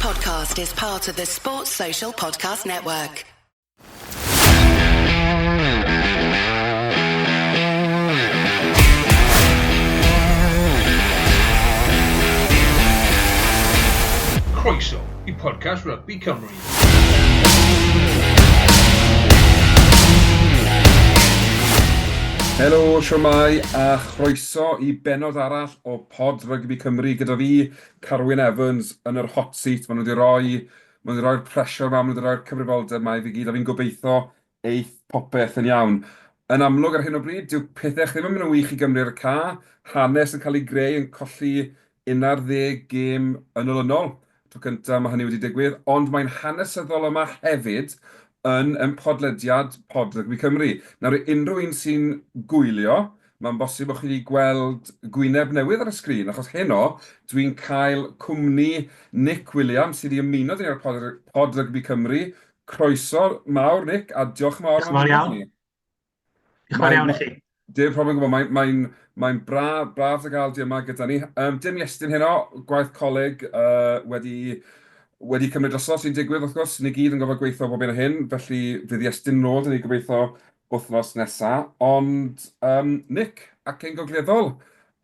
podcast is part of the Sports Social Podcast Network. Croeso i podcast Rugby Cymru. Helo, siwmai a chroeso i bennod arall o Pod Rygbi Cymru gyda fi, Carwyn Evans, yn yr hot seat. Maen nhw wedi rhoi, maen nhw wedi rhoi'r pressure 'ma, maen nhw wedi rhoi'r cyfrifoldeb 'ma i fi gyd, a fi'n gobeithio eith popeth yn iawn. Yn amlwg ar hyn o bryd, dyw pethau ddim yn mynd yn wych i Gymru ar y ca. Hanes yn cael ei greu yn colli 11 gêm yn olynol. Tro cyntaf mae hynny wedi digwydd, ond mae'n hanesyddol yma hefyd yn yn podlediad Pod Rygbi Cymru. Nawr, i unrhyw un sy'n gwylio, mae'n bosib bod chi wedi gweld gwyneb newydd ar y sgrin, achos heno dwi'n cael cwmni Nick Williams sydd wedi ymuno 'da ni ar Pod, Pod Rygbi Cymru. Croeso mawr, Nick, a diolch yn fawr am ymuno â ni. Diolch yn fawr iawn i chi. Dim problem gwbl, mae'n mae, mae braf, braf dy gael di yma gyda ni. Um, dim Iestyn heno, gwaith coleg uh, wedi, wedi cymryd drosodd sy'n digwydd wrth gwrs. Ni gyd yn gofod gweithio bob un o hyn, felly fydd Iestyn nôl, dyn ni gobeithio wythnos nesa. Ond um, Nick, ac ein gogleddol,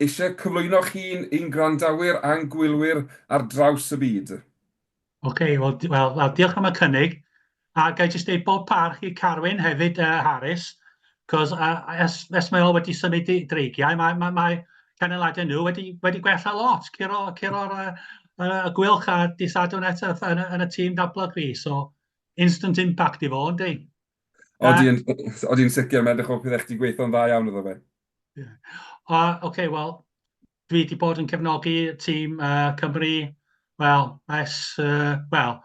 eisiau cyflwyno chi'n ein gwrandawyr a'n gwylwyr ar draws y byd. Oce, wel, wel, wel, diolch am y cynnig. A ga i jyst deud bob parch i Carwyn hefyd, Harris, cos uh, es, es mae o wedi symud i dreigiau, mae, mae, mae canlyniadau nhw wedi, wedi gwella lot, curo, curo'r uh, uh, gweilch a di Sadwrn eto yn, yn y tîm datblygu, so instant impact i fo, yndi? Odi, odi'n sicr, mae'n edrych o pethau chdi gweithio'n dda iawn iddo fe. Yeah. Uh, Oce, okay, wel, dwi wedi bod yn cefnogi tîm uh, Cymru, wel, ers, uh, wel,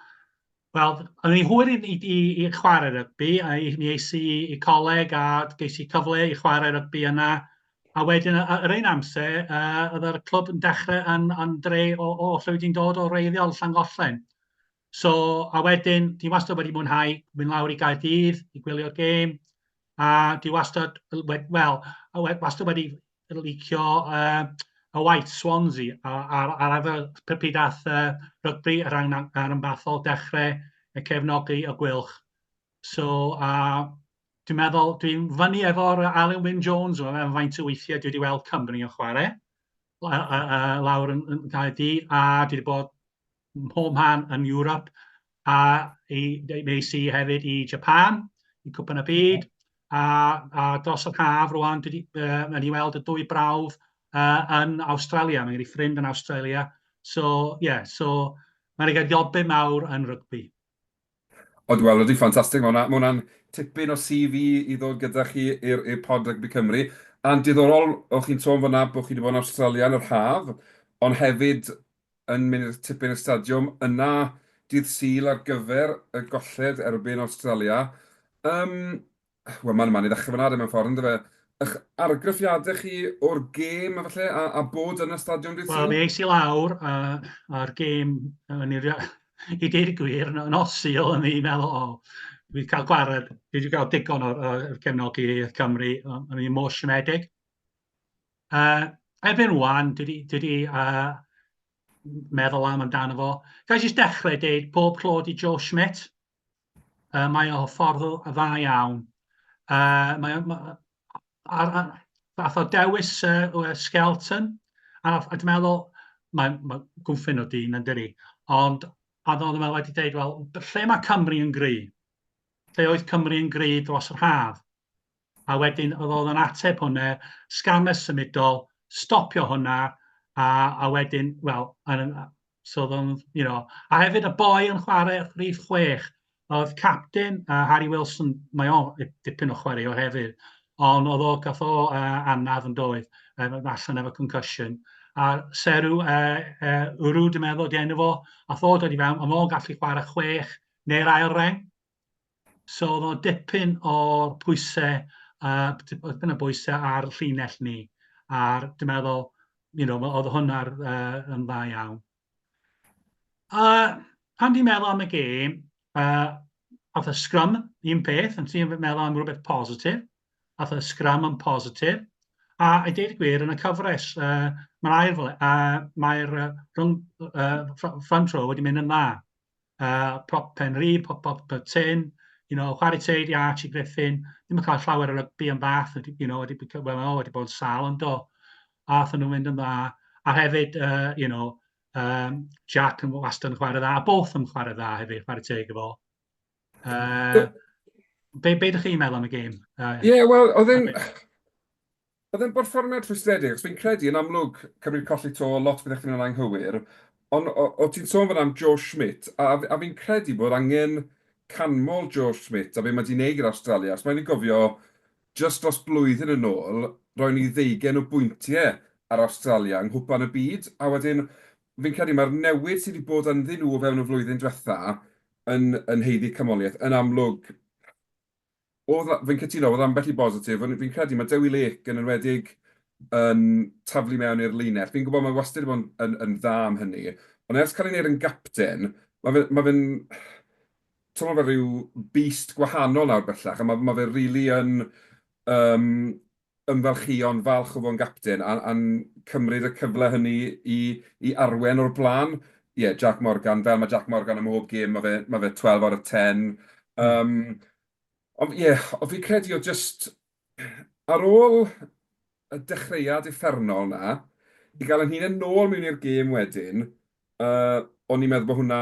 wel, o'n i hwyr i, i, i, i chwarae rygbi, a i, mi eis i, i coleg a geis i cyfle i chwarae rygbi yna. A wedyn, yr un amser, uh, oedd yr clwb yn dechrau yn, yn dre o, o lle wedi'n dod o reiddiol Llangollen. So, a wedyn, dwi wastad wedi mwynhau mynd lawr i Gaerdydd i gwylio'r gêm, a dwi wastad, wel, wastad wedi licio uh, y White Swansea a, a, a ar y pryd ath uh, rygbi y rhan rhanbarthol dechrau y cefnogi y Gweilch. So, uh, dwi'n meddwl, dwi'n fyny efo'r Alun Wyn Jones, mae'n faint o weithiau dwi wedi weld Cymru yn chwarae lawr yn, yn Gaerdydd, a dwi wedi bod mhob man yn Ewrop, a i, nes i hefyd i Japan, i Cwpan y Byd, a, a dros yr haf rwan, dwi wedi uh, i weld y dwy brawf uh, yn Awstralia, mae gen i ffrind yn Awstralia, so yeah, so mae'n ei gael mawr yn rygbi. Ond wel, ydy, ffantastig. Mae hwnna, ma hwnna'n tipyn o CV i ddod gyda chi i'r pod Rygbi Cymru. A'n diddorol, o'ch chi'n sôn fan'na bod chi wedi bod yn Awstralia yn yr haf, ond hefyd yn mynd i'r tipyn i'r stadiwm yna dydd Sul ar gyfer y golled erbyn Awstralia. Yym, Wel, man man i ddechrau fan'na de mewn ffordd, yndyfe? Eich argraffiadau chi o'r gêm a falle, a, a bod yn y stadiwm dydd Sul? Wel, mi eis i lawr uh, a'r gêm, yn i, i deud y gwir, nos Sul, yn i'n meddwl, o, dwi wedi cael gwared, dwi wedi cael digon o'r, o'r cefnogi Cymru, o'n i'n mor siomedig. Uh, erbyn rwan, dwi wedi uh, meddwl am amdano fo. Ga i jyst dechrau deud pob clod i Joe Schmidt. Uh, mae o ffordd dda iawn. Uh, mae o, ma, ar, ar, fath o dewis uh, Skelton, a, a dwi'n meddwl, mae'n ma gwmffyn o dyn yn dydi, ond a oedd o'n wedi dweud, wel, lle mae Cymru yn gry? Lle oedd Cymru yn gry dros yr haf? A wedyn oedd oedd yn ateb hwnna, sganner symudol, stopio hwnna, a, a wedyn, wel, so oedd o'n, you know, a hefyd y boi yn chwarae rhif 6, oedd captain uh, Harry Wilson, mae o dipyn o chwaraewr hefyd, ond oedd o, gath o uh, anaf yn doedd, uh, allan efo concussion. A Seru, uh, uh, Uru, dwi'n meddwl, di enw fo, a o dod i fewn, ond o'n gallu chwarae chwech neu'r ail reng. So oedd o dipyn o'r pwysau, uh, dipyn o bwysau ar llinell ni. A'r, dwi'n meddwl, you know, oedd hwnna'r uh, yn dda iawn. Uh, pan dwi'n meddwl am y gêm, uh, oedd y scrum un peth, yn ti'n meddwl am rhywbeth positif, oedd y scrum yn positif. A i deud y gwir, yn y cyfres, mae'r ail fle, mae'r rhwng, front row wedi mynd yn dda. Prop pen rhydd, prop, prop, prop tin, chwarae teg i Archie Griffin, ddim yn cael llawer o rygbi yn fath, wedi, well, oh, wedi bod yn sâl yn do. A aethon nhw'n mynd yn dda. A hefyd, Jack yn wastad yn chwarae dda, a both yn chwarae dda hefyd, chwarae teg efo. Be ydych chi'n meddwl am y gêm? Ie, yeah, wel, oedd e'n... Oedd e'n berfformiad rhwystredig, achos fi'n credu, yn amlwg, Cymru'n colli 'to, lot byddech chi'n yn anghywir, ond o ti'n sôn fan'na am Joe Schmidt, a a fi'n credu bod angen canmol Joe Schmidt a be mae 'di wneud gyda Awstralia, achos mae'n i gofio, jyst dros blwyddyn yn ôl, roen ni ddeugain o bwyntiau ar Awstralia yng Nghwpan y Byd, a wedyn fi'n credu mae'r newid sydd wedi bod ynddyn nhw o fewn y flwyddyn diwetha yn yn haeddu canmoliaeth. Yn amlwg, Oedd, fi'n cytuno, oedd ambell i bositif, ond fi'n credu mae Dewi Lake yn enwedig yn taflu mewn i'r linell. Fi'n gwybod mae wastad wedi bod yn, yn, yn dda am hynny, ond ers cael ei wneud yn gapten, mae fe, mae fe'n teimlo fel rhyw beast gwahanol nawr bellach, a mae, mae fe rili yn um, ymfalchïo'n falch o fod yn gapten a, a'n cymryd y cyfle hynny i, i arwen o'r blaen. Ie, yeah, Jack Morgan, fel mae Jack Morgan ym mhob gêm, mae fe, mae fe 12 out of 10. Ond ie, yeah, ond fi'n credu o just ar ôl y dechreuad uffernol 'na, i gael ein hunain nôl mewn i'r gêm wedyn, yy, o'n i'n meddwl bod hwnna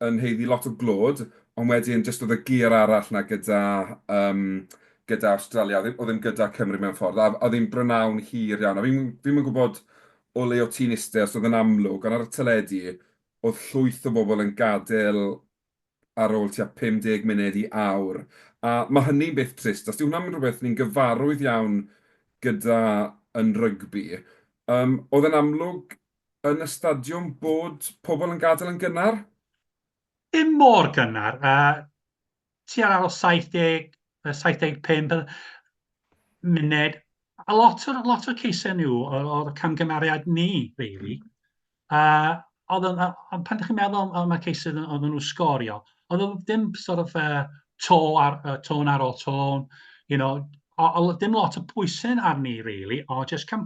yn haeddu lot o glod, ond wedyn jyst oedd y gear arall 'na gyda, yym, gyda Awstralia, oedd ddim gyda Cymru mewn ffordd, a oedd hi'n brynawn hir iawn, a fi'm fi'm yn gwybod o le o't ti'n iste, os oedd yn amlwg, ond ar y teledu, oedd llwyth o bobl yn gadael ar ôl tua 50 munud i awr. A mae hynny'n beth trist, os 'di hwnna'n rhywbeth ni'n gyfarwydd iawn gyda yn rygbi. Oedd e'n amlwg yn y stadiwm bod pobl yn gadael yn gynnar? Dim mor gynnar. Tua'r ar ôl 70, 75 munud. A lot o'r, lot o'r ceisiau nhw o'r camgymeriad ni, really. Oedd yn, ond pan ydych chi'n meddwl am y ceisiau oedden nhw'n sgorio, oedd o ddim sort of to ar, tôn ar ôl tôn, o, o, dim lot o pwysau arni, really, o just cam,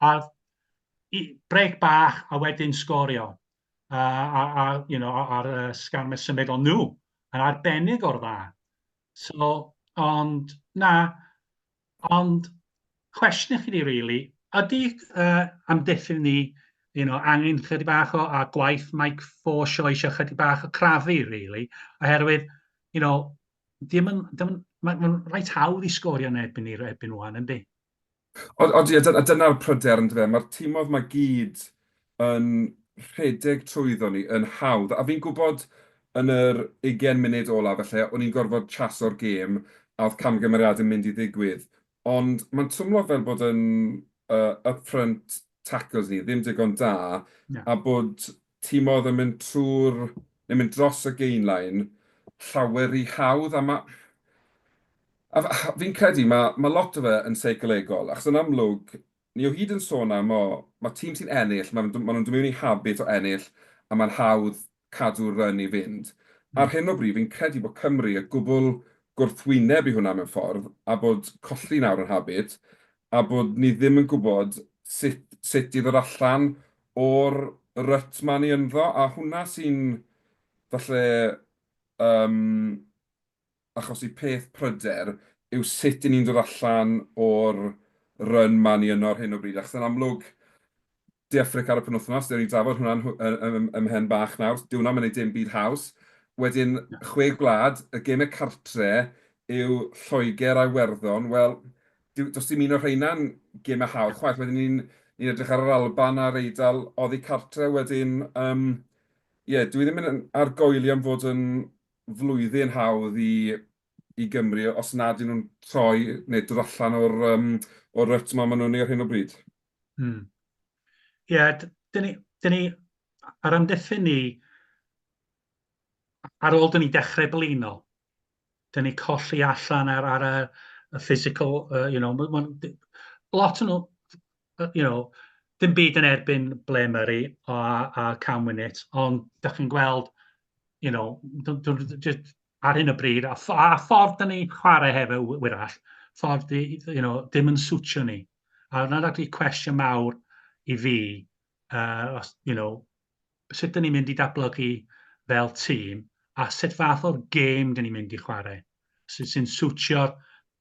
a i, brec bach a wedyn sgorio. A ar y sgarmes symudol nhw, yn arbennig o'r dda. So, ond na, ond cwestiwn i chi really, ydy amddiffyn ni angen chydig bach o, a gwaith Mike Forshaw eisiau chydig bach o crafu, really, oherwydd, dim yn, dim yn, mae'n ma reit hawdd i sgorio yn erbyn ni erbyn rwan, yndi? Ond ie, a dyna'r pryder yn dyfe, mae'r timoedd 'ma gyd yn rhedeg trwyddo ni yn hawdd, a fi'n gwybod yn yr ugain munud ola falle, o'n i'n gorfod chaso'r gêm a oedd camgymeriadau'n mynd i ddigwydd, ond mae'n twmlo fel bod yn up-front tackles ni ddim digon da, a bod timoedd yn mynd trwy'r, neu mynd dros y gain line llawer rhy hawdd, a ma'... A fi'n credu mae, ma' lot o fe yn seicolegol, achos yn amlwg, ni o hyd yn sôn am, o, mae tîm sy'n ennill, maen nhw'n dod mewn i habit o ennill, a mae'n hawdd cadw'r run i fynd. Ar hyn o bryd, fi'n credu bod Cymru y gwbl gwrthwyneb i hwnna mewn ffordd, a bod colli nawr yn habit, a bod ni ddim yn gwybod sut, sut i ddod allan o'r rut 'ma ni ynddo, a hwnna sy'n falle achosi peth pryder yw sut 'y ni'n dod allan o'r run 'ma ni yno ar hyn o bryd, achos yn amlwg, De Affrica ar y penwythnos, newn ni drafod hwnna'n ymhen bach nawr, dyw hwnna'm yn wneud dim byd haws. Wedyn, Chwe Gwlad, y gemau cartre yw Lloegr a Iwerddon, wel, dyw, does dim un o'r rheina'n gemau hawdd chwaith. Wedyn ni'n ni'n edrych ar yr Alban a'r Eidal oddi cartre wedyn, yym, ie, dwi ddim yn argoeli am fod yn flwyddyn hawdd i i Gymru os nad y'n nhw'n troi neu dod allan o'r um, o'r rut 'ma maen nhw'n ei ar hyn o bryd. Ie, yeah, dyn ni, dyn ni, ar amddiffyn ni, ar ôl dyn ni dechrau blino, dyn ni colli allan ar y physical, ma, ma, lot o'n nhw, dim byd yn erbyn Blair Murray a Cam Winnett, ond dych chi'n gweld, just ar hyn o bryd, a ffordd dyn ni chwarae hefo wyrach, ffordd di, dim yn swtio ni. A hwnna'n actually cwestiwn mawr i fi, os, you know, sut dyn ni'n mynd i datblygu fel tîm a sut fath o'r gêm dyn ni'n mynd i chwarae sy'n sy siwtio'r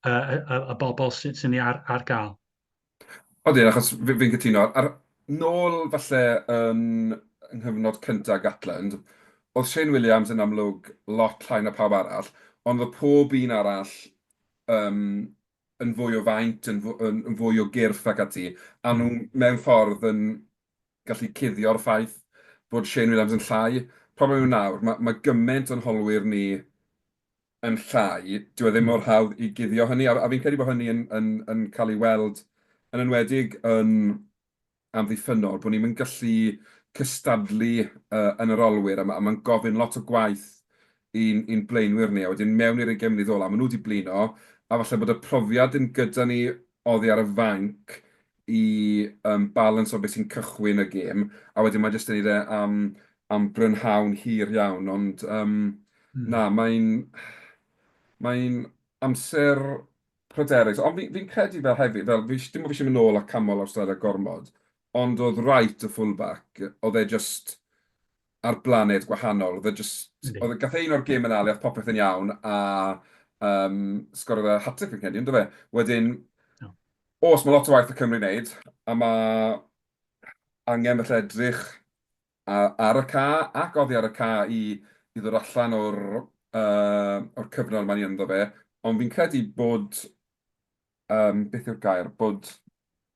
y, y bobl sy'n sy ni ar gael. Odyn, achos fi'n fi cytuno. Ar nôl falle yn yng nghyfnod cyntaf Gatland, oedd Shane Williams yn amlwg lot llai na pawb arall, ond oedd pob un arall yn fwy o faint, yn fwy o gyrff ac ati, a nhw mewn ffordd yn gallu cuddio'r ffaith bod Shane Williams yn llai. Problem yw nawr, mae gymaint o'n holwyr ni yn llai, dyw e ddim mor hawdd i guddio hynny, a fi'n credu bod hynny yn cael ei weld yn enwedig yn amddiffynnol, bod ni'm yn gallu cystadlu yn yr olwyr, a mae'n gofyn lot o gwaith i'n blaenwyr ni, a wedyn mewn i'r ugain munud ola, maen nhw 'di blino, a falle bod y profiad ddim gyda ni oddi ar y fainc i balans o beth sy'n cychwyn y gêm, a wedyn mae jyst yn neud e am brynhawn hir iawn, ond na, mae'n mae'n amser pryderus, ond fi'n credu fel hefyd, fel fi, dim bod fi eisiau mynd nôl a canmol Awstralia gormod, ond oedd Wright y fullback, oedd e just ar blaned gwahanol, oedd e just, oedd e, gath e un o'r gêm yna le oedd popeth yn iawn, a sgoriodd e hat-trick fi'n credu, yndo fe? Wedyn, no. Oes, mae lot o waith y Cymru wneud, a mae angen felly edrych ar y ca ac oddi ar y ca i ddod allan o'r cyfnod ma'n ni ynddo fe. Ond fi'n credu bod, beth yw'r gair, bod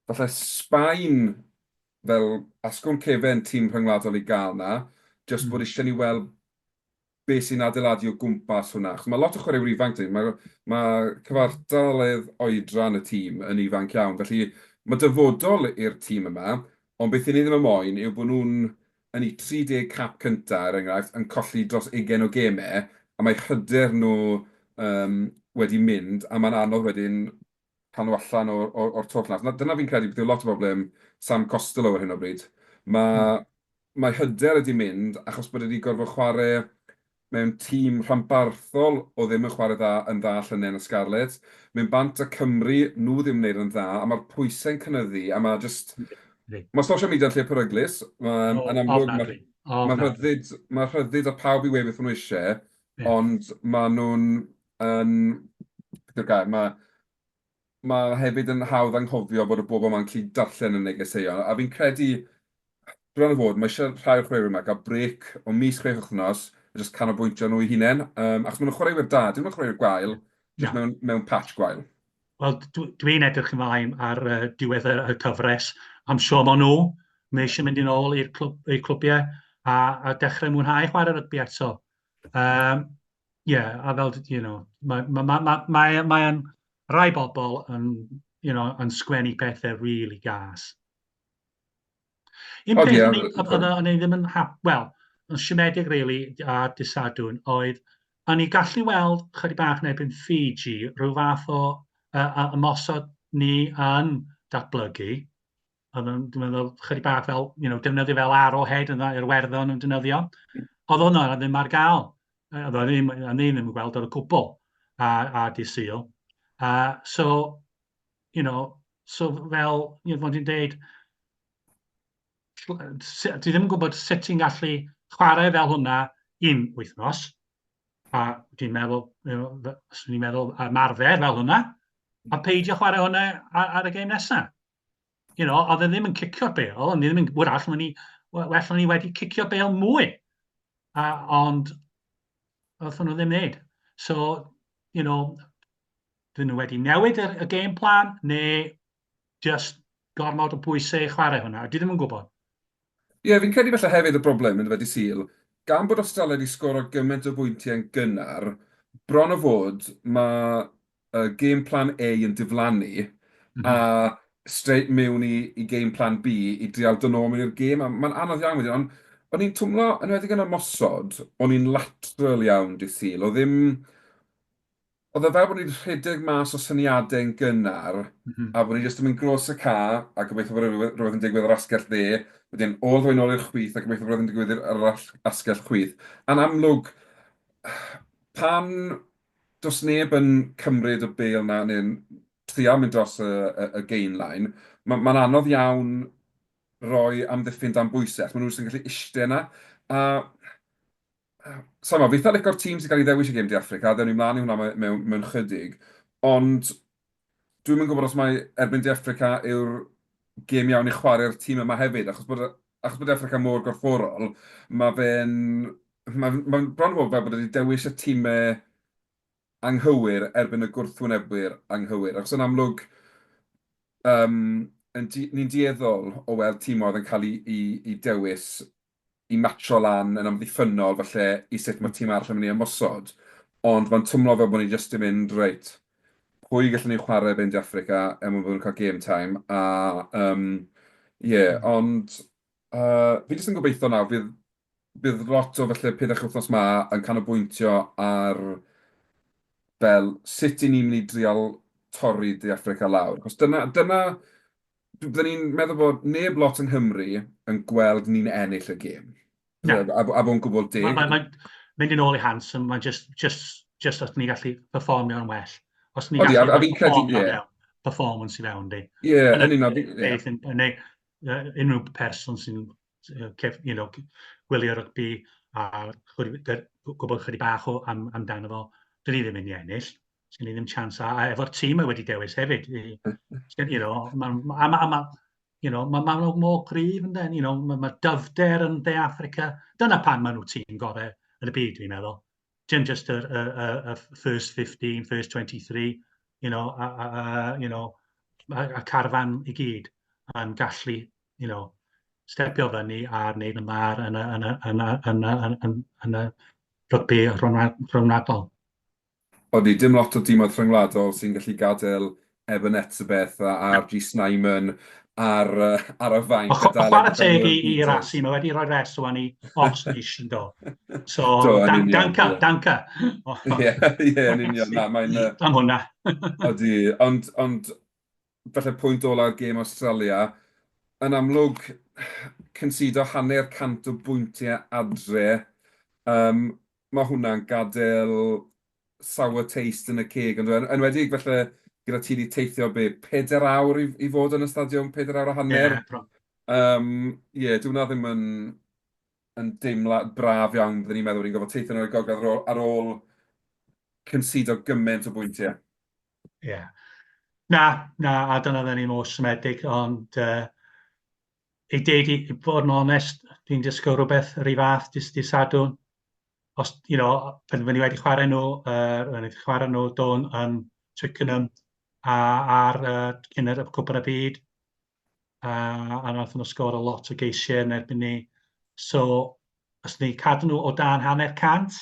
falle Sbaen fel asgwrn cefen tîm rhyngwladol i gael 'na, jyst bod eisiau ni weld beth sy'n adeiladu o gwmpas hwnna. Achos mae lot o chwaraewyr ifanc 'da ni, mae cyfartaledd oedran y tîm yn ifanc iawn, felly mae dyfodol i'r tîm yma, ond beth 'y ni ddim yn moyn yw bod nhw'n yn eu 30 cap cynta, er enghraifft, yn colli dros ugain o gemau, a mae hyder nhw wedi mynd, a mae'n anodd wedyn cael nhw allan o'r twll 'na. Dyna fi'n credu beth yw lot o broblem Sam Costelow ar hyn o bryd. Mae hyder wedi mynd achos bod e wedi gorfod chwarae mewn tîm rhanbarthol oedd ddim yn chwarae dda yn dda llynedd yn y Scarlets. Mynd bant â Cymru, nhw ddim yn wneud yn dda, a mae'r pwysau'n cynyddu, a mae jyst... Mae social media yn lle peryglus. Mae, yn amlwg, mae rhyddid a pawb i weud beth maen nhw eisiau, ond maen nhw'n yn... Beth yw'r gair? Mae hefyd yn hawdd anghofio bod y bobl 'ma'n gallu darllen y negeseuon, a fi'n credu, bron a fod, mae eisiau rhai o'r chwaraewyr 'ma gael brêc o mis, 6 wythnos, a jyst canolbwyntio nhw eu hunain, achos maen nhw'n chwaraewyr da, dim yn chwaraewyr gwael, jyst mewn patch gwael. Wel, dwi'n edrych ymlaen ar diwedd y cyfres. I'm sure maen nhw, mae eisiau mynd yn ôl i'r clwb, eu clwbiau a dechrau mwynhau chwarae rygbi eto. Yeah, a fel, mae ma, ma, ma, mae, mae rai bobl yn sgwennu pethau really gas. Un peth o'n i ddim yn hap, wel, yn siomedig really ar dydd Sadwrn oedd, o'n i gallu weld chydig bach yn erbyn Fiji, rhyw fath o ymosod ni yn datblygu. Oedd yn, dwi'n meddwl, chydig bach fel, defnyddio fel arrowhead yn dda, i'r Werddon yn defnyddio. Oedd hwnna ddim ar gael. Oedd o'n ddim, o'n i ddim yn gweld o'r cwbl a dydd Sul. So, so fel, fod i'n deud, dwi ddim yn gwybod sut ti'n gallu chwarae fel hwnna un wythnos, a dwi'n meddwl, swn i'n meddwl ymarfer fel hwnna, a peidio chwarae hwnna ar y gêm nesaf. Oedd e ddim yn cicio'r bêl, ond ddim yn, wrach, ni, well o'n ni wedi cicio bêl mwy. Ond oedd nhw ddim wneud. So, dyn nhw wedi newid y game plan, neu just gormod o bwysau i chwarae hwnna. Dwi ddim yn gwybod. Ie, yeah, fi'n credu falle hefyd y broblem yn dydd Sul, gan bod Australia wedi sgoro gymaint o bwyntiau yn gynnar, bron o fod mae game plan A yn diflannu a straight mewn i game plan B i drial dod nôl mewn i'r gêm. A mae'n anodd iawn wedyn, ond o'n i'n twmlo, yn enwedig yn ymosod, o'n i'n lateral iawn dydd Sul. Oedd ddim... Oedd e fel bod ni'n rhedeg mas o syniadau yn gynnar a bod ni jyst yn mynd gros y ca a gobeithio bod rhywbeth yn digwydd ar asgell dde, wedyn all the way nôl i'r chwith a gobeithio bod rhywbeth yn digwydd ar yr asgell chwith. A'n amlwg, pan does neb yn cymryd y bêl 'na neu'n... trial mynd dros y, y, y gain line, mae'n ma anodd iawn roi amddiffyn dan bwysau, achos maen nhw jyst yn gallu eistedd yna. A Sa i'n gwybod, fi eitha lico'r tîm sy'n cael ei ddewis i gêm De Affrica, ddewn ni mlaen i hwnna mewn, mewn chydig, ond dwi'm yn gwybod os mai erbyn De Affrica yw'r gêm iawn i chwarae'r tîm yma hefyd, achos bod, achos bod De Affrica mor gorfforol, mae fe'n... Mae'n ma bron o fod fel bod e wedi dewis y timau anghywir erbyn y gwrthwynebwyr anghywir. Achos yn amlwg, um, yn di, ni'n dueddol o weld timoedd yn cael ei, ei, ei dewis i matcho lan yn amddiffynnol falle i sut mae tîm arall yn mynd i ymosod. Ond mae'n twmlo fel bod ni jyst yn mynd, reit, pwy gallwn ni chwarae erbyn De Affrica er mwyn bod nhw'n cael game time? A um, yeah, ond fi jyst yn gobeithio nawr fydd, bydd lot o falle pedair wythnos 'ma yn canolbwyntio ar fel sut 'y ni'n mynd i drial torri De Affrica lawr. Achos dyna, dyna, byddwn ni'n meddwl bod neb lot yng Nghymru yn gweld ni'n ennill y gêm. Na. A, a bod yn gwbl deg. Mae'n ma, ma, mynd yn ôl i Hanson, mae'n just, just, just os ni'n gallu performio'n well. Os ni'n gallu a, a fi'n credu, ie. Performance i fewn, di. Ie, yn union. Beth, neu unrhyw person sy'n you know, gwylio rygbi a gwybod chydig bach o am, amdano fo, dyn ni ddim yn mynd i ennill. Sgen i ddim chance. A, a efo'r tîm mae wedi dewis hefyd. Sgen, you know, ma, ma, ma, ma, you know, ma, ma nhw mor gryf yn you know, mae ma dyfder yn De Africa. Dyna pan maen nhw tîm gorau yn y byd, dwi'n meddwl. Dim just y, y, y, y first 15, first 23, you know, a, a, a, you know, a, a carfan i gyd yn gallu, you know, stepio fyny a wneud yn dda yn y, yn y, yn y, yn y, yn y, yn y rygbi rhyngwladol. Odi, dim lot o dimoedd rhyngwladol sy'n gallu gadael Eben Etzebeth a RG Snyman ar, ar y fainc. A chwarae teg i, i Rassie, mae wedi rhoi rest o'n i Ox yn do. So, do, dan, danka, danka. Ie, ie, yn union. Na, mae'n... Am hwnna. Odi, ond, ond falle pwynt ola'r gêm Australia, yn amlwg, concedo hanner cant o bwyntiau adre, um, mae hwnna'n gadael sour taste yn y ceg, ond yn enwedig falle gyda ti wedi teithio be, 4 awr i, i fod yn y stadiwm, 4 awr a hanner? Ie, bron. Ie, dyw hwnna ddim yn, yn deimlad braf iawn, byddwn ni'n meddwl ni'n gorfod teithio nôl i gogledd ar ôl, ar ôl concedo gymaint o bwyntiau. Ie. Yeah. Na, na, a dyna dden ni'n mor siomedig, ond i deud i, i fod yn onest, dwi'n disgwyl rhywbeth yr un fath dydd dydd Sadwrn. Os, you know, pan fy ni wedi chwarae nhw, wedi chwarae nhw do'n yn Twickenham a ar cyn yr Cwpan y Byd, a nath nhw sgoro lot o geisiau yn erbyn ni. So, os ni cadw nhw o dan hanner cant,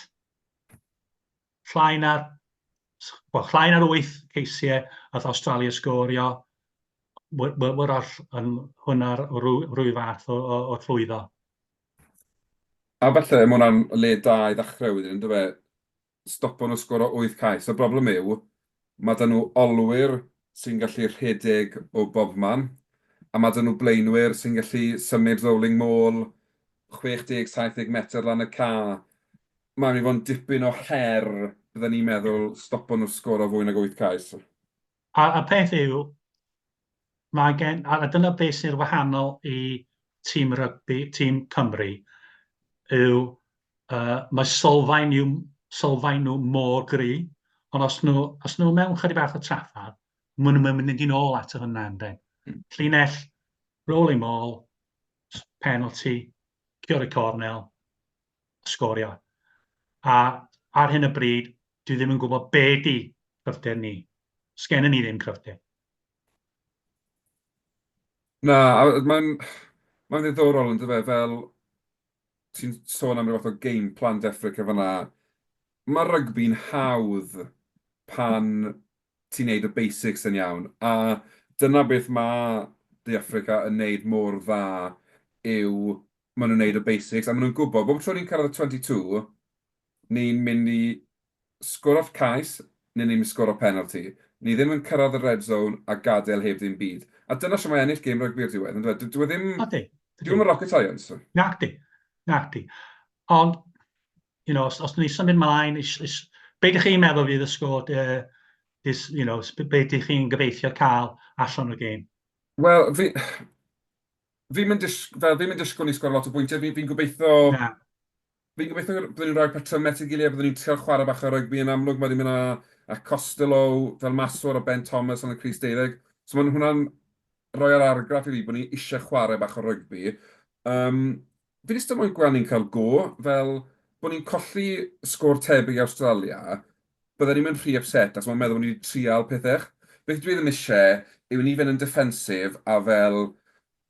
llai na'r, well, llai na'r 8 ceisiau nath Australia sgorio, wrach yn hwnna'r rwy fath o, o, o llwyddo. A falle mae hwnna'n le da i ddechrau wedyn, yndyfe? Stopo nhw sgoro 8 cais. Y broblem yw, mae 'da nhw olwyr sy'n gallu rhedeg o bobman, a mae 'da nhw blaenwyr sy'n gallu symud rolling maul 60-70 metr lan y ca. Mae'n mynd i fod yn dipyn o her, bydden ni'n meddwl, stopo nhw sgoro fwy nag 8 cais. A, a peth yw, mae gen, a dyna beth sy'n wahanol i tîm rygbi, tîm Cymru, yw mae sylfaen nhw, sylfaen nhw mor gry, ond os nhw, os nhw mewn chydig bach o trafferth, maen nhw'n mynd i nôl at hwnna, ynddo. Llinell, rolling maul, penalty, cio'r cornel, sgorio. A ar hyn o bryd, dwi ddim yn gwybod be di cryfder ni. Sgennym ni ddim cryfder. Na, a mae'n mae'n ddiddorol yn dyfe, fel ti'n sôn am ryw fath o game plan De Affrica fan'na. Mae rygbi'n hawdd pan ti'n neud y basics yn iawn, a dyna beth mae De Affrica yn neud mor dda yw maen nhw'n neud y basics, a maen nhw'n gwybod, bob tro ni'n cyrraedd y 22, ni'n mynd i sgoro'r cais neu ni'n mynd i sgoro penalty. Ni ddim yn cyrraedd y red zone a gadael heb ddim byd. A dyna shwt mae ennill gêm rygbi o'r diwedd, yndyfe? Dyw e ddim... Odi. Dyw e ddim yn rocket science. Nacdi, nacdi. Ond, you know, os, os ni symud mlaen, is, is, be ydych chi'n meddwl fydd y sgôr? Dis, you know, be dych chi'n gobeithio cael allan o'r gêm? Wel, fi... Fi'n mynd dis fel, fi'n mynd disgwyl ni sgoro lot o bwyntiau. Fi'n fi gobeithio... Na. Fi'n gobeithio byddwn ni'n rhoi patrymau at ei gilydd, byddwn ni'n trial chwarae bach o rygbi yn amlwg. Mae wedi mynd â, â Costelow fel maswr a Ben Thomas yn y crys deuddeg. So mae hwnna'n rhoi yr argraff i fi bod ni eisiau chwarae bach o rygbi. Um, fi jyst yn moyn gweld ni'n cael go, fel bod ni'n colli sgôr tebyg i Awstralia, bydden ni'm yn rhy upset achos mae'n meddwl bod ni 'di trial pethau. Beth dwi ddim eisiau yw i ni fynd yn defensive a fel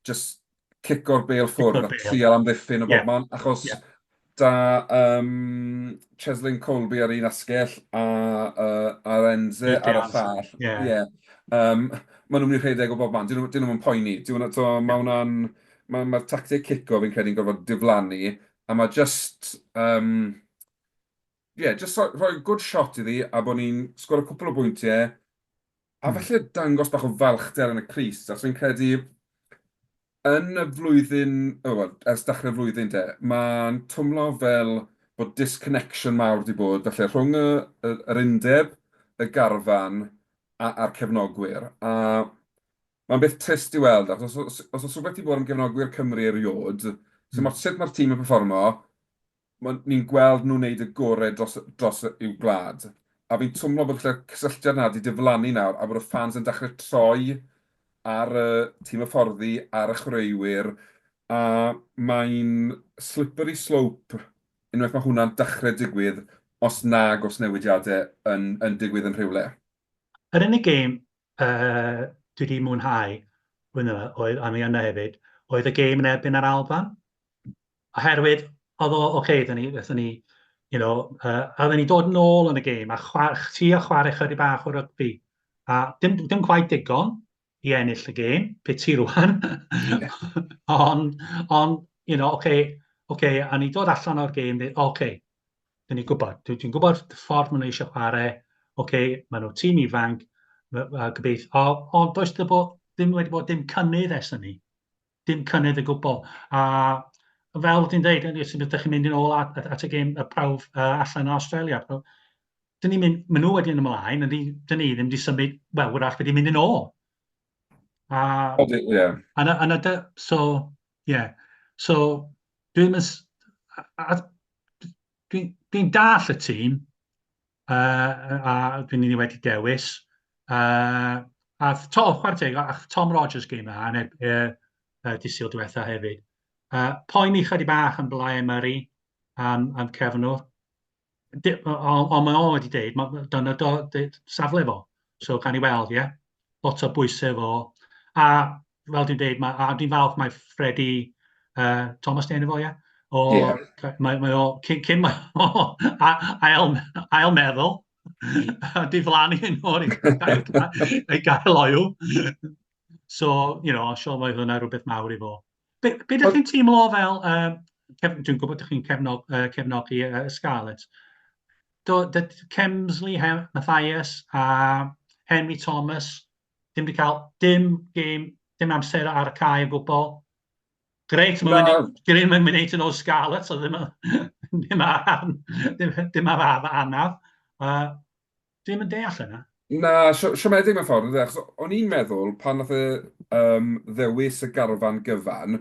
jyst cico'r bêl ffwrdd a trial amddiffyn o bobman, achos 'da yym Cheslin Kolbe ar un asgell a yy Arenze ar y llall, ie, yym maen nhw'n mynd i rhedeg o bobman, 'dyn nhw 'dyn nhw'm yn poeni. Dyw hwnna tibod, ma' hwnna'n... ma' ma'r tacteg cico fi'n credu'n gorfod diflannu, a ma' jyst yym Ie, jyst rhoi rhoi good shot iddi a bod ni'n sgoro cwpl o bwyntiau a falle dangos bach o falchder yn y crys, achos fi'n credu yn y flwyddyn, o wel, ers dechrau'r flwyddyn de, mae'n twmlo fel bod disconnection mawr 'di bod falle rhwng y y yr undeb, y garfan a a'r cefnogwyr, a mae'n beth trist i weld, achos os os oes rhywbeth 'di bod am gefnogwyr Cymru erioed, sdim ots sut mae'r tîm yn perfformo, ma' ni'n gweld nhw'n wneud y gorau dros dros i'w gwlad. A fi'n twmlo bod falle cysylltiad 'na 'di diflannu nawr a bod y fans yn dechrau troi ar y tîm hyfforddi, ar y chwaraewyr, a mae'n slippery slope unwaith mae hwnna'n dechrau digwydd os nag oes newidiadau yn yn digwydd yn rhywle. Yr unig gêm yy dwi 'di mwynhau blwyddyn yma oedd, a mi yna hefyd, oedd y gêm yn erbyn yr Alban. Oherwydd oedd o, oce, okay, dyn ni, wnaethon ni, you know, uh, a oedden ni dod nôl yn y gêm a chwar, ti a chwarae chydig bach o rygbi. A dim, dim quite digon i ennill y gêm, piti rwan. Ond, on, you know, oce, okay, okay, a ni dod allan o'r gêm, oce, okay, dyn ni'n gwybod, dwi'n dwi gwybod y ffordd maen nhw eisiau chwarae, oce, okay, maen nhw tîm ifanc, a gobeithio, ond does ddim wedi bod dim cynnydd ers hynny. Dim cynnydd o gwbl. A fel ti'n dweud, ydych chi'n mynd yn ôl at, at, at y gêm, y prawf uh, allan yn Australia. Dyn ni'n mynd, maen nhw wedi yn ymlaen, a dyn ni ddim wedi symud, wel, wrach wedi mynd yn ôl. A, Ie. Yeah. A, a, a, so, yeah. So, dwi'n mynd, dwi'n dwi dall y tîm, uh, a dwi'n ni wedi dewis. Uh, a to, chwarae teg, a Tom Rogers game yna, yn uh, uh, disil diwetha hefyd. Uh, poeni chydig bach am Blair Murray, am, am cefnwr. Ond mae o wedi deud, ma, dyna do, de, safle fo. So, gan i weld, ie. Yeah? Lot o bwysau fo. A fel dwi'n deud, ma, a dwi'n falch mae Freddie uh, Thomas di enw fo, ie? O, yeah. mae, mae o, cyn, cyn mae o, ail, ail meddwl, diflannu yn o'r i gael, i gael oiw. So, you know, sure mae hwnna rhywbeth mawr i fo. Be, be ydych chi'n teimlo fel, um, dwi'n gwybod ydych chi'n cefnog, uh, cefnogi uh, Scarlets, do, do, Kemsley, Mathias a Henry Thomas, Dim wedi cael dim gêm, dim amser ar y cae o gwbl. Grêt, mae'n mynd, grêt, mae'n mynd yn ôl Scarlets, so ddim, ddim ar, ddim, ddim ar ar anaf. Uh, ddim yn deall yna. Na, siomedig mewn ffordd, achos o'n i'n meddwl pan nath e um, ddewis y garfan gyfan,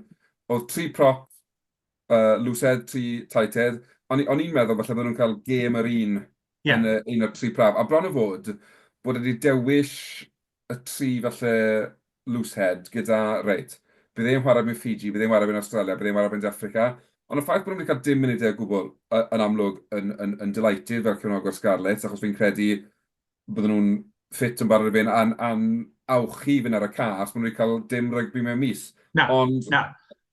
oedd tri prop, uh, loose head, tri tight head, o'n i'n meddwl falle bydden nhw'n cael gêm yr un yeah. yn y, un o'r tri praf. A bron o fod, bod wedi dewis y tri falle loose head gyda, reit, bydd e'n chwarae mewn Fiji, bydd e'n chwarae mewn Australia, bydd e'n chwarae mewn De Affrica. Ond y ffaith bod nhw wedi cael dim munudau o gwbl yn amlwg yn, yn, yn delighted fel cefnogwr Scarlets, achos fi'n credu bydden nhw'n ffit yn barod i fynd a'n, a'n awchu i fynd ar y ca, os maen nhw wedi cael dim rygbi mewn mis. Na, Ond na.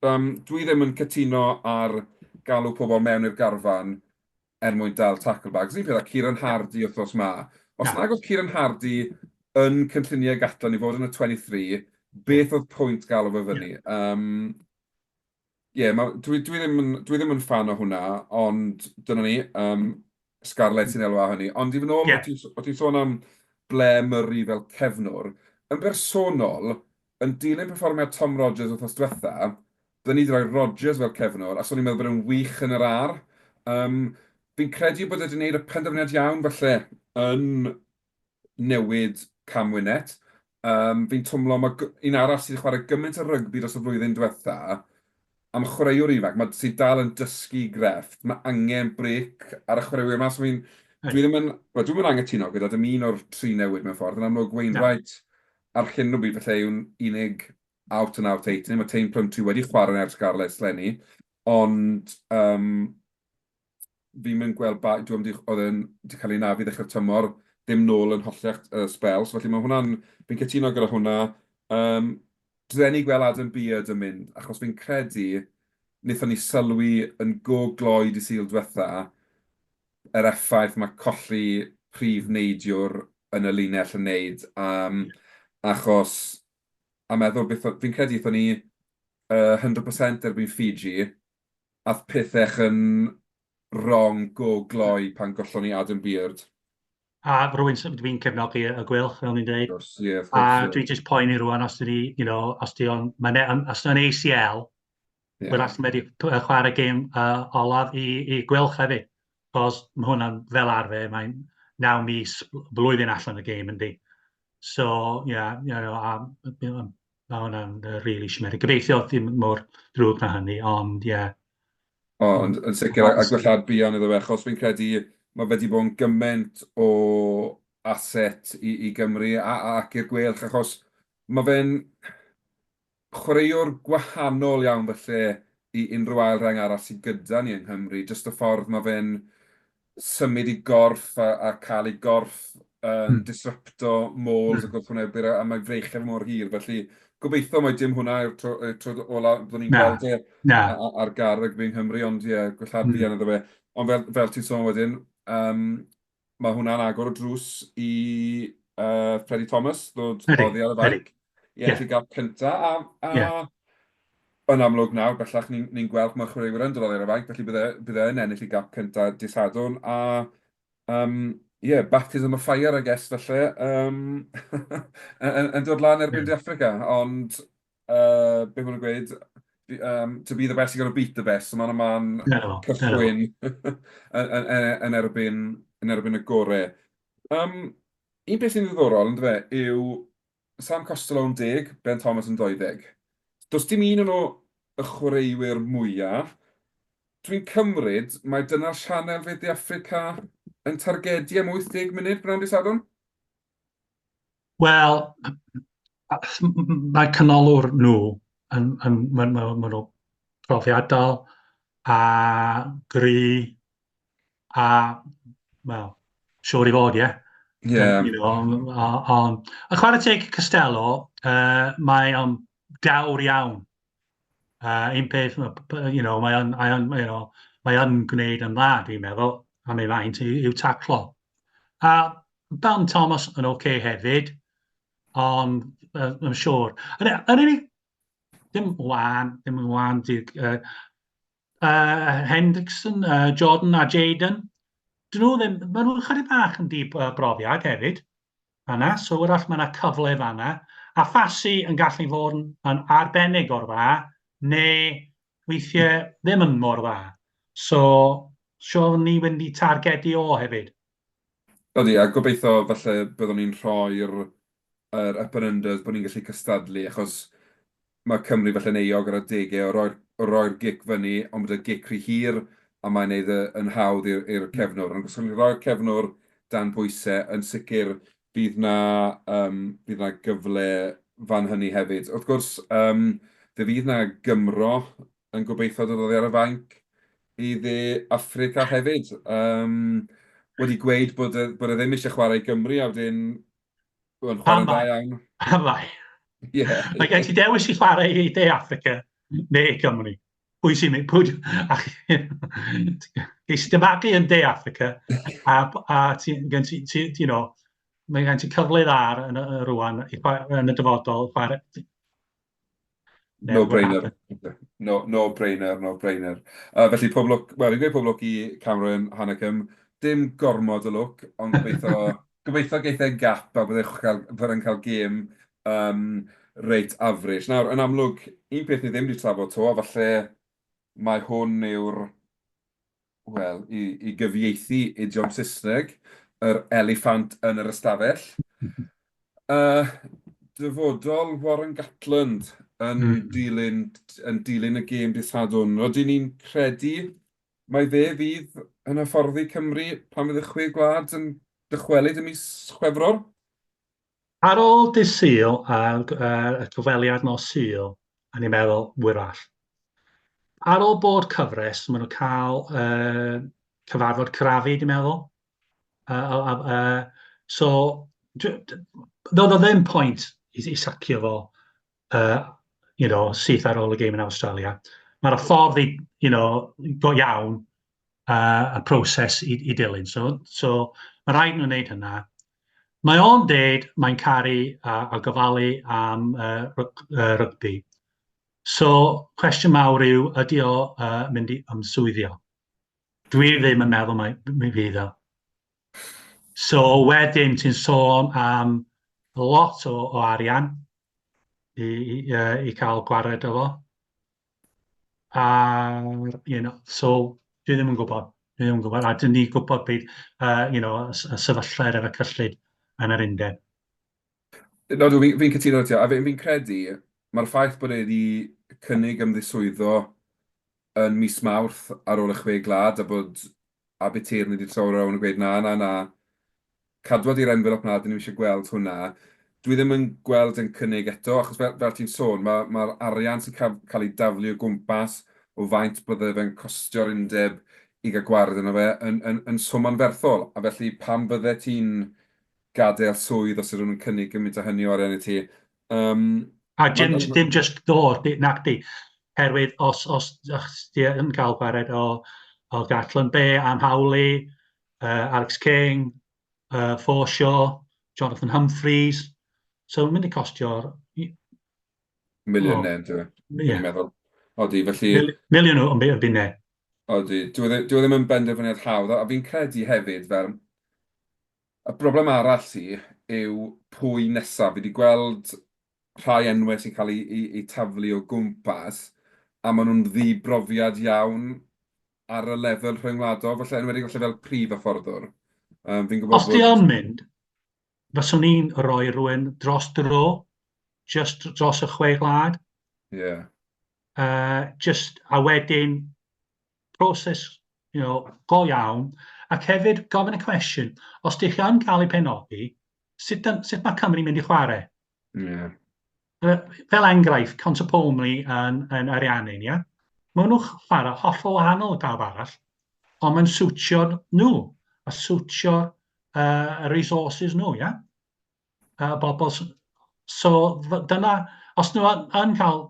Um, dwi ddim yn cytuno ar galw pobl mewn i'r garfan er mwyn dal tackle bags. Un peth â Kieran Hardy wythnos 'ma. Os nag oedd Kieran Hardy yn cynlluniau Gatland i fod yn y 23, beth oedd pwynt galw fe fyny? Yym, ie, ma', dwi, dwi ddim yn, dwi ddim yn ffan o hwnna, ond dyna ni, yym, Scarlett sy'n elwa o hynny. Ond i fod yn ôl, o' ti'n sôn am Blair Murray fel cefnwr. Yn bersonol, yn dilyn perfformiad Tom Rogers wythnos diwetha, Bydden ni 'di rhoi Rogers fel cefnwr, achos o'n i'n meddwl bod e'n wych yn yr ar. Yym, fi'n credu bod e 'di wneud y penderfyniad iawn falle yn newid Cam Winnett. Um, fi'n twmlo, mae un arall sydd wedi chwarae gymaint o rygbi dros y flwyddyn diwetha, am chwaraewr ifanc, mae sydd dal yn dysgu grefft, mae angen brêc ar y chwaraewyr yma, so fi'n... Dwi ddim yn... Wel, dwi'm yn anghytuno gyda dim un o'r tri newid mewn ffordd. Yn amlwg, Wainwright ar hyn o bryd falle yw'n unig out and out eight. Mae Taine Plumtree wedi chwarae yn Scarlets leni, ond um, fi'm yn gweld ba... Dwi'm 'di... Oedd e'n 'di cael ei anafu ddechrau'r tymor, ddim nôl yn holliach sbel, so felly mae hwnna'n... Fi'n cytuno gyda hwnna. Yym, drueni gweld Adam Beard yn mynd, achos fi'n credu wnaethon ni sylwi yn go gloi dydd Sul diwetha, yr effaith mae colli prif neidiwr yn y linell yn wneud, yym, achos, a meddwl beth o-... Fi'n credu aethon ni 100% erbyn Fiji, Ath pethech yn wrong go gloi pan gollon ni Adam Beard. A rwy'n dwi'n cefnogi y Gweilch, fel ni'n dweud. Of course, yeah, of course, A yeah. dwi'n just poeni rwan os dyn ni, you know, os di o'n, mae'n, os o'n ACL, yeah. wrach mae wedi chwarae gêm olaf i, i Gweilch hefyd. Cos mae hwnna'n fel arfer, mae'n 9 mis, blwyddyn allan y gêm yndi. So, yeah, you know, a, mae hwnna'n really siomedig. Gobeithio ddim mor drwg na hynny, ond ie. Yeah. O, yn, yn sicr, a, a gwellhad buan iddo fe, achos fi'n credu mae fe wedi bod yn gymaint o asset i, i Gymru a, ac i'r Gweilch, achos mae fe'n chwaraewr gwahanol iawn falle i unrhyw ail reng arall sydd gyda ni yng Nghymru, jyst y ffordd mae fe'n symud ei gorff a a cael ei gorff yn disrupto mauls y gwrthwynebwyr a a mae freichiau fe mor hir, felly gobeithio mai dim hwnna yw'r tro y tro ola byddwn ni'n gweld e ar gar rygbi yng Nghymru, ond ie, gwellhad buan iddo fe. Ond fel fel ti'n sôn wedyn, yym, mae hwnna'n agor y drws i yy Freddie Thomas ddod oddi ar y fainc i ennill ei gap cynta, a a yn amlwg nawr bellach ni'n ni'n gweld mae'r chwaraewyr yn dod oddi ar y fainc, felly bydd e bydd e yn ennill ei gap cynta dydd Sadwrn, a yym ie, baptism of fire I guess falle yym yn yn dod lan erbyn De Affrica, ond yy be maen nhw'n gweud, um, to be the best you've got to beat the best, so mae'n man cychwyn yn, yn, yn, erbyn, yn erbyn y gorau. Um, un peth sy'n ddiddorol, ynddo fe, yw Sam Costelow yn 10, Ben Thomas yn 20. Does dim un o'n nhw y chwaraewyr mwyaf. Dwi'n cymryd mai dyna'r sianel fydd De Affrica yn targedu am 80 munud brynhawn dydd Sadwrn? Wel, mae canolwr nhw yn, yn, maen ma, ma nhw profiadol a gry a, wel, siŵr i fod, ie. Yeah. You know, ond, a chwarae teg Costelow, mae o'n dawr iawn. Un peth, you know, mae o'n, mae o'n, you know, mae o'n gwneud yn dda, dwi'n meddwl, am ei faint i'w taclo. A Ben Thomas yn oce okay hefyd, ond yn siŵr. Yn, yn unig, dim wan, dim yn wan, di, Hendrickson, Jordan a Jaden, dyn nhw ddim, maen nhw'n chydig bach yn di brofiad hefyd, fanna, so wrach mae yna cyfle fanna. A Fassi yn gallu fod yn, yn arbennig o'r dda, neu weithiau ddim yn mor dda. So, siŵr ni mynd i targedu o hefyd. Ydy, a gobeithio falle byddwn ni'n rhoi'r yr up and unders, bod ni'n gallu cystadlu, achos mae Cymru falle'n euog ar adegau o roi'r o roi'r gic fyny, ond bod y gic rhy hir, a mae'n wneud e yn hawdd i'r i'r cefnwr. Ond os ni'n rhoi'r cefnwr dan bwysau, yn sicr bydd 'na yym bydd 'na gyfle fan hynny hefyd. Wrth gwrs, yym fe fydd 'na Gymro yn gobeithio dod oddi ar y fainc i Dde Affrica hefyd. Yym, wedi gweud bod e, bod e ddim eisiau chwarae i Gymru, a wedyn yn chwarae'n dda iawn. Pam mai? Ie. Mae gen ti dewis i chwarae i De Affrica neu Gymru. Pwy sy'n mynd? Pwy... Ges i dy magu yn De Affrica, a, a ti, gen ti, ti, you know, mae gen ti cyfle dda yn, y, rwan, yn y dyfodol, chwarae, No brainer. No, no brainer, no brainer. Felly pob lwc, wel fi'n gweud pob lwc i Cameron Hanekom. Dim gormod o lwc, ond gobeithio, gobeithio geith e gap a bydd e'n cael, bydd e'n cael gêm um, reit average. Nawr, yn amlwg, un peth ni ddim wedi trafod 'to, a falle mai hwn yw'r wel, i i gyfieithu idiom Saesneg, yr eliffant yn yr ystafell. Dyfodol Warren Gatland yn dilyn, yn dilyn y gêm dydd Sadwrn. Rydyn ni'n credu mai fe fydd yn hyfforddi Cymru pan fydd y Chwe Gwlad yn dychwelyd ym mis Chwefror? Ar ôl dydd Sul a'r y cyfweliad nos Sul, o'n i'n meddwl, wyrach. Ar ôl bod cyfres, maen nhw'n cael uh, cyfarfod crafu, dwi'n meddwl. So, doedd o ddim pwynt i, i sacio fo, uh, you know, syth ar ôl y gêm yn Awstralia. Mae'r ffordd i, you know, go iawn uh, y proses i, i dilyn. So, so mae rhaid nhw'n wneud hynna. Mae o'n deud mae'n caru a, a gofalu am uh, rygbi. So, cwestiwn mawr yw, ydy o uh, mynd i ymswyddio? Dwi ddim yn meddwl mai mi fydd o. So wedyn ti'n sôn am lot o, o arian i, i, i cael gwared o fo. A, you know, so dwi ddim yn gwybod. Dwi ddim yn gwybod. A dyn ni gwybod beth, you know, y sefyllfa efo cyllid yn yr undeb. No, fi'n fi cytuno ti. A fi'n fi credu, mae'r ffaith bod e wedi cynnig ymddiswyddo yn mis Mawrth ar ôl y Chwe Gwlad a bod Abertawe wedi troi rownd a gweud na, na, na, cadwa di'r envelope 'na, dan ni'm eisiau gweld hwnna. Dwi ddim yn gweld e'n cynnig eto, achos fel fel ti'n sôn, ma' ma'r arian sy'n caf- cael ei daflu o gwmpas o faint bydde fe'n costio'r undeb i gael gwared arno fe yn yn yn swm anferthol. A felly pam bydde ti'n gadael swydd os ydyn nhw'n cynnig gymaint o hynny o arian i ti? Yym... A dim dim jyst ddod, nacdi, herwydd os os os ti yn cael gwared o o Gatland, be am Howley, Alex King, Forshaw, Jonathan Humphreys. So mae'n mynd i costio'r... Miliynau, yn dyw e? Dwi'n meddwl. Odi, felly... Miliwn o bunnau. Odi, dyw e dyw e ddim yn benderfyniad hawdd, a fi'n credu hefyd fel... Y broblem arall sy yw pwy nesaf. Fi 'di gweld rhai enwau sy'n cael eu eu eu taflu o gwmpas, a maen nhw'n ddibrofiad iawn ar y lefel rhyngwladol, falle, yn enwedig falle fel prif hyfforddwr. Um, fi'n gwybod Os di o'n mynd, fyswn i'n rhoi rhywun dros dro, just dros y chwe gwlad. Ie. Yeah. Just, a wedyn, proses you know, go iawn, ac hefyd gofyn y cwestiwn, os dych chi yn cael ei penodi, sut, sut mae Cymru'n mynd i chwarae? Yeah. Fel enghraifft, Concepolmi yn, yn Ariannin, ia? Maen nhw'n chwarae hollol wahanol i pawb arall, ond mae'n siwtio nhw, a siwtio resources nhw, ia? Bobl, so dyna, os nhw yn cael,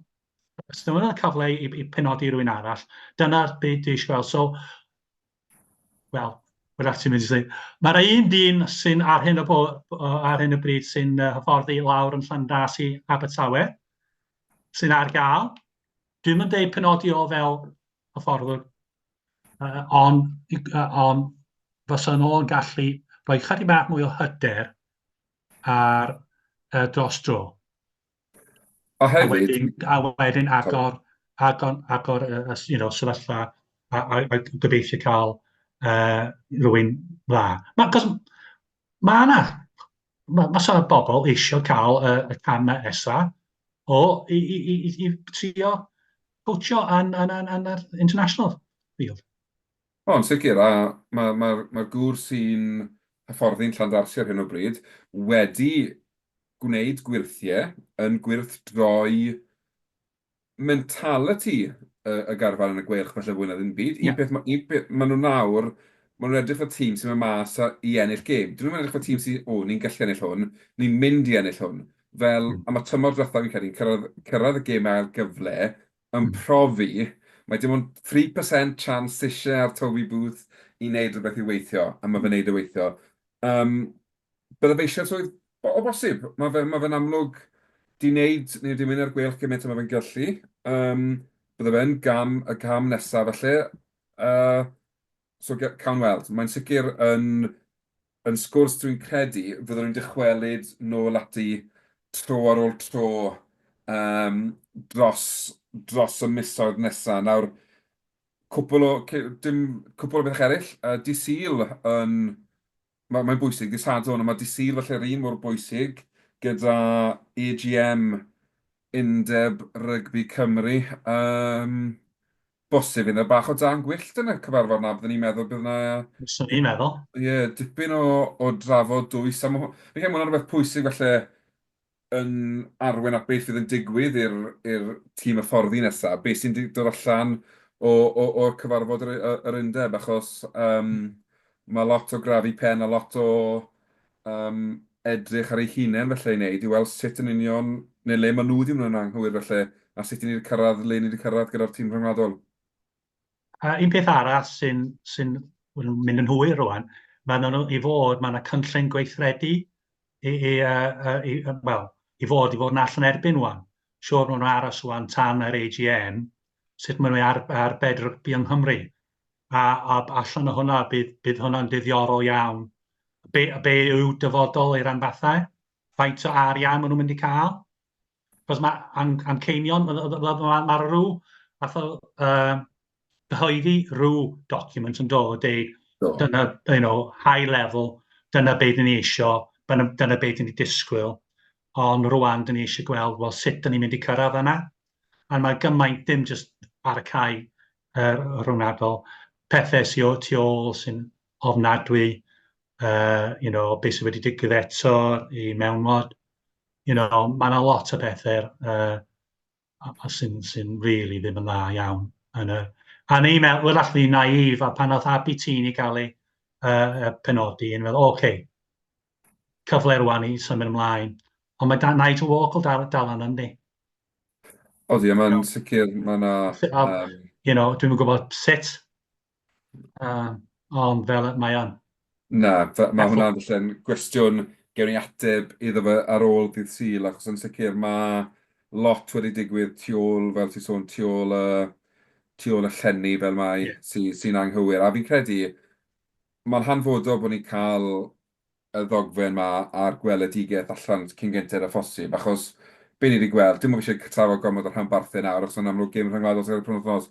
os nhw yn cael cyfle i, i penodi rhywun arall, dyna'r beth dwi eisiau gweld. So, wel, wrach ti'n mynd i ddweud. Mae'r un dyn sy'n ar hyn o, bo, ar hyn o bryd sy'n hyfforddi lawr yn Llandasi, Abertawe, sy'n ar gael. Dwi'n mynd deud penodi o fel hyfforddwr, ond on, fysa nhw'n gallu rhoi chydig bach mwy o hyder ar dros dro. A hefyd... A wedyn, a wedyn agor, agor, agor y, you know, sefyllfa a, a, a gobeithio cael rhywun dda. Ma, cos mae yna, mae ma sôn bobl eisiau cael y, y cam nesa o i, i, i, i, i trio coachio yn, yn, yn, yn yr international field. O, yn sicr, a mae'r ma, ma, ma gŵr sy'n hyfforddi'n Llandarsi ar hyn o bryd wedi gwneud gwyrthiau yn gwrthdroi mentality y, y garfan yn y Gweilch falle fwy na ddim byd. Un peth, ma, un peth, maen nhw nawr, maen nhw'n edrych fel tîm sy'n mynd mas a, i ennill gêm. Dyn nhw'n edrych fel tîm sy'n, o, ni'n gallu ennill hwn, ni'n mynd i ennill hwn. Fel, a mae tymor diwethaf fi'n credu, cyrraedd, cyrraedd y gêm ail gyfle, yn profi, mae dim ond 3% chance eisiau ar Toby Booth i wneud rhywbeth i weithio, a mae fe'n wneud e weithio. Um, Bydde fe eisiau swydd? O bosib. Mae fe, ma fe'n amlwg 'di wneud, neu 'di mynd ar gweilch gymaint â mae fe'n gallu. Um, bydde fe'n gam, y cam nesaf felly. So cawn weld. Mae'n sicr yn, yn sgwrs dwi'n credu fyddwn ni'n dychwelyd nôl ati tro ar ôl tro um, dros, dros y misoedd nesaf. Nawr, cwpl o, dim, cwpl o bethau eraill. Dydd Sul yn Mae'n mae bwysig, dydd Sadwrn, ond mae dydd Sul falle'r un mor bwysig gyda AGM Undeb Rygbi Cymru. Um, bosib fydd 'na bach o dân gwyllt yn y cyfarfod 'na, byddwn i'n meddwl bydd 'na... Fyswn i'n meddwl. Ie, yeah, dipyn o, o drafod dwys. A ma' fi'n credu ma' hwnna'n rhywbeth pwysig falle yn arwain at beth fydd yn digwydd i'r i'r tîm hyfforddi nesaf, beth sy'n dod allan o, o, o'r cyfarfod yr, yr undeb, achos um, mae lot o grafu pen a lot o um, edrych ar eu hunain felly i wneud, i weld sut yn union, neu le maen nhw wedi mynd yn anghywir felly, a sut i ni wedi cyrraedd le ni wedi cyrraedd gyda'r tîm rhyngwladol. A un peth arall sy'n sy mynd yn hwyr rwan, mae nhw i fod, mae yna cynllun gweithredu i, i, uh, i, well, i fod, i fod yn allan erbyn rwan. Siwr maen nhw'n aros rwan tan yr AGM, sut maen nhw'n ar, arbed rygbi yng Nghymru. A, a allan o hwnna, bydd, bydd hwnna'n ddiddorol iawn. Be, be yw dyfodol i'r rhanbarthau? Faint o arian maen nhw'n mynd i cael? Cos mae am, amceinion, mae ma, ma, ma rhyw fath o uh, gyhoeddi rhyw document yn dod, deud, do. dyna, you know, high level, dyna beth dyn ni eisio, dyna, dyna beth dyn ni disgwyl, ond rwan dyn ni eisiau gweld, wel, sut dyn ni'n mynd i cyrraedd yna. A mae gymaint dim just ar y cae uh, rhwngwladol, pethau sy'n o tu ôl sy'n ofnadwy, uh, you know, beth sydd wedi digwydd eto i mewnwad, you know, mae yna lot o bethau uh, a sy'n sy really ddim yn dda iawn. Yn y, a ni'n meddwl, wel allan ni'n naif, a pan oedd Abi Tîn i gael ei uh, penodi, yn meddwl, oce, okay, cyfle rwan i symud ymlaen. Ond mae Nigel Walker dal, dal yna, yndi? Odi, mae'n sicr, mae yna... Um... You know, dwi'n gwybod sut, Uh, ond fel mae o'n. Na, mae hwnna'n felly'n gwestiwn gewn ni ateb iddo fe ar ôl dydd Sul, achos yn sicr mae lot wedi digwydd tu ôl, fel ti'n sôn, tu ôl y, tu ôl y llenni fel mae, yeah. sy'n sy anghywir. A fi'n credu, mae'n hanfodol bod ni'n cael y ddogfen 'ma a'r gweledigaeth allan cyn gynted â phosib, achos be ni 'di gweld, dim bod fi eisiau trafod gormod o'r rhanbarthau nawr, achos yn amlwg gêm rhyngwladol sydd ar y penwythnos,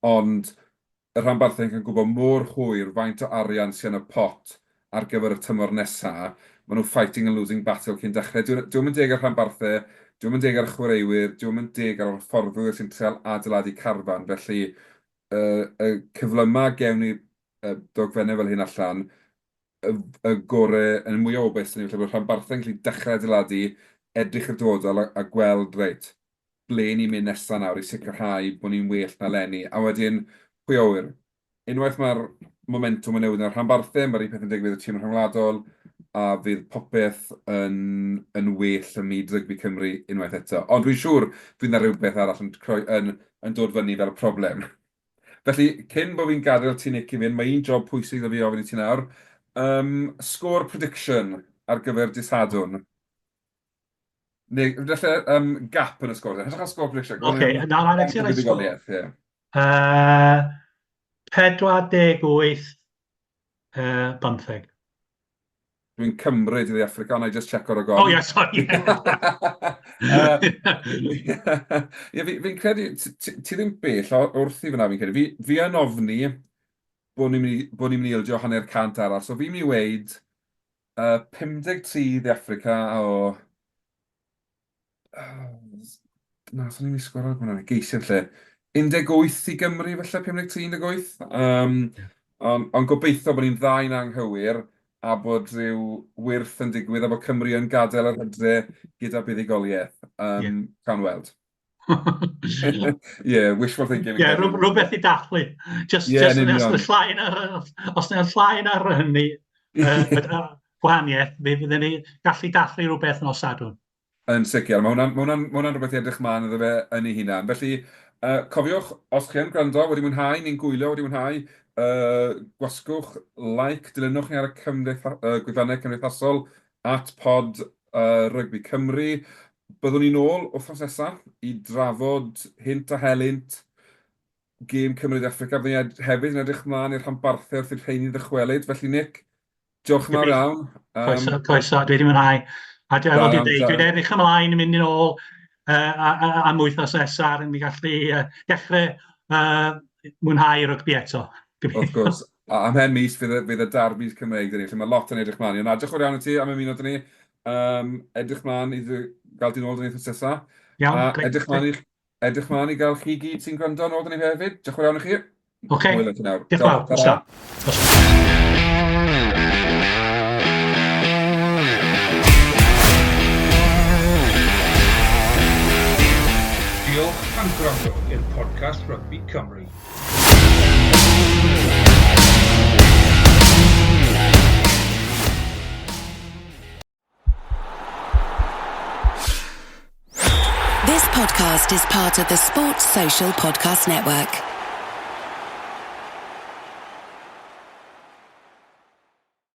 ond y rhanbarthau yn cael gwybod mor hwyr faint o arian sy yn y pot ar gyfer y tymor nesa, maen nhw fighting a losing battle cyn dechrau. Dyw dyw e'm yn deg ar rhanbarthau, dyw e'm yn deg ar y chwaraewyr, dyw e'm yn deg ar yr hyfforddwyr sy'n trial adeiladu carfan, felly y y cyflyma gewn ni y dogfennau fel hyn allan, y y gore, yn y mwya o obaith 'da ni falle bod rhanbarthau'n gallu dechrau adeiladu, edrych i'r dyfodol a a gweld reit, ble ni'n mynd nesa nawr i sicrhau bod ni'n well na leni. A wedyn, pwy a ŵyr, unwaith mae'r momentwm yn newid yn y rhanbarthau, mae'r un peth yn digwydd i'r tîm rhyngwladol, a fydd popeth yn yn well ym myd rygbi Cymru unwaith eto. Ond dwi'n siŵr fydd 'na rywbeth arall yn creu yn yn dod fyny fel problem. Felly, cyn bod fi'n gadael ti Nick i fynd, mae un job pwysig 'da fi ofyn i ti nawr. Um, score prediction ar gyfer dydd Sadwrn. Neu, falle um, gap yn y sgôr. Hytrach na score prediction. Oce, okay, na, na, na, ti'n rhoi sgôr. Yeah. 48, 15. Dwi'n cymryd i dde Affrica, na i just check o'r agor. Oh, yeah, sorry. Ie, fi'n fi credu, ti ddim bell wrth i fyna fi'n credu. Fi, fi yn ofni bod ni'n mynd i, bod ni'n mynd i ildio hanner cant arall. So fi'n mynd i weud 53 i dde Affrica o... Na, swn i'n mynd i sgoro hwnna, geisio lle. 18 i Gymru falle, 53, 18. Um, yeah. Ond on gobeithio bod ni'n ddau'n anghywir a bod rhyw wyrth yn digwydd a bod Cymru yn gadael yr hydre gyda buddugoliaeth. Um, yeah. Cawn weld. yeah, wishful thinking. Yeah, rhywbeth i dathlu. Just, yeah, just os llai ar, os yna llai ar hynny, uh, gwahaniaeth, fe fydden ni gallu dathlu rhywbeth nos Sadwrn. Yn sicr, mae hwnna'n ma hwnna, ma hwnna rhywbeth i edrych mlaen iddo fe yn ei hunan. Felly, uh, cofiwch, os chi yn gwrando, wedi mwynhau, ni'n gwylio wedi mwynhau, uh, gwasgwch like, dilynwch ni ar y cymdeitha, uh, gwefannau cymdeithasol, at pod uh, Rygbi Cymru. Byddwn ni'n ôl wythnos nesaf i drafod hynt a helynt gêm Cymru De Affrica. Byddwn ni hefyd yn edrych mlaen i'r rhanbarthau wrth i'r rheini ddychwelyd. Felly, Nick, diolch yn fawr iawn. Croeso, croeso, dwi wedi mwynhau. A dwi, fel dwi'n dweud, dwi'n edrych ymlaen i mynd yn ôl uh, am wythnos nesaf, yn gallu uh, dechrau uh, mwynhau rygbi eto. Wrth gwrs. A ymhen mis fydd y, fydd y darbis Cymreig 'da ni, felly mae lot yn edrych mlaen i. Ond na, diolch yn fawr iawn i ti am ymuno 'da ni. Um, edrych mlaen i gael di nôl 'da ni wythnos nesa. Iawn, A edrych mlaen i, edrych mlaen i gael chi gyd sy'n gwrando nôl 'da ni hefyd. Diolch yn fawr iawn i chi. Oce. Hwyl i ti nawr. Diolch yn fawr. Ta-ra. Nos da. Diolch am gwrando i'r podcast Rygbi Cymru. This podcast is part of the Sports Social Podcast Network.